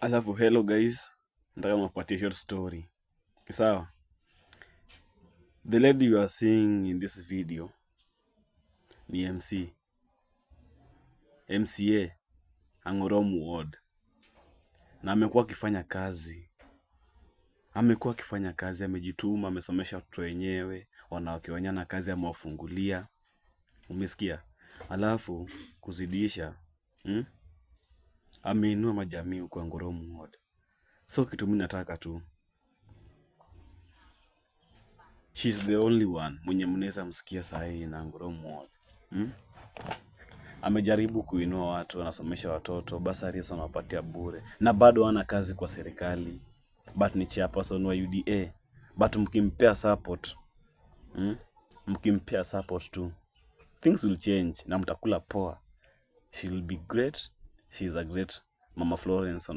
Alafu hello guys, nataka niwapatie short story. Sawa? The lady you are seeing in this video ni MC. MCA Ang'orom Ward. Na amekuwa akifanya kazi. Amekuwa akifanya kazi, amejituma, amesomesha watoto wenyewe, wanawake wenyewe na kazi amewafungulia. Umesikia? Alafu kuzidisha, Ameinua majamii huko Ang'orom Ward. So kitu mimi nataka tu, she's the only one mwenye mnaweza msikia saa hii na Ang'orom Ward. Amejaribu kuinua watu, anasomesha watoto, bursaries anawapatia bure na bado hana kazi kwa serikali, but ni chairperson wa UDA. But mkimpea support, Mkimpea support tu, things will change na mtakula poa. She'll be great. She's a great Mama Florence.